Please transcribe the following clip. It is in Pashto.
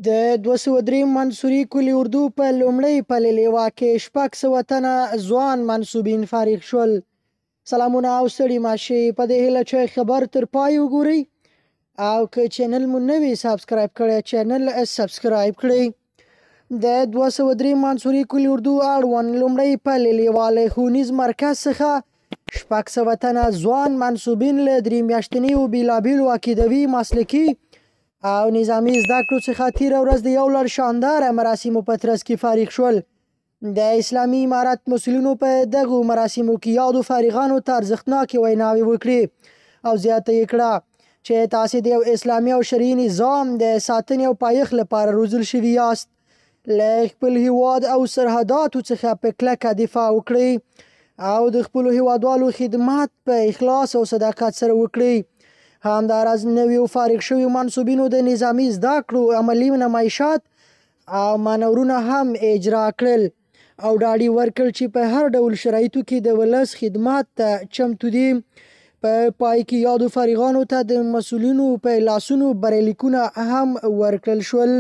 د 203 منصوري کلي اردو په لومړۍ پلې لوا کې 600 تنه ځوان منسوبین فارغ شول. سلامونه او ستړي مه شئ، په دې هیله چې خبر تر پای وګورئ او که چینل مو نه وي سبسکرایب کړی، چینل سبسکرایب کړئ. د 203 منصوري کلي اردو اړوند لومړۍ پلې لوا له ښوونیز مرکز څخه 600 تنه ځوان منسوبین له 3 میاشتنیو بېلابېلو عقیدوي، مسلکي او نظامي زده کړو څخه تېره ورځ د یو لړ شانداره مراسمو په ترڅ کې فارغ شول. د اسلامي امارت مسؤلینو په دغو مراسمو کې یادو فارغانو ته ارزښتناکې ویناوې وکړې او زیاته یې کړه چې تاسې د یو اسلامي او شرعي نظام د ساتنې او پایښت لپاره روزل شوي یاست، له خپل هیواد او سرحداتو څخه په کلکه دفاع وکړئ او د خپلو هیوادوالو خدمت په اخلاص او صداقت سره وکړئ. همداراز نویو فارغ شویو منسوبینو د نظامي زده کړو عملي نمایشات او مانورونه هم اجرا کړل او ډاډ یې ورکړ چې په هر ډول شرایطو کې د ولس خدمت ته چمتو دي. په پای کې یادو فارغانو ته د مسؤلینو په لاسونو بریلیکونه هم ورکړل شول.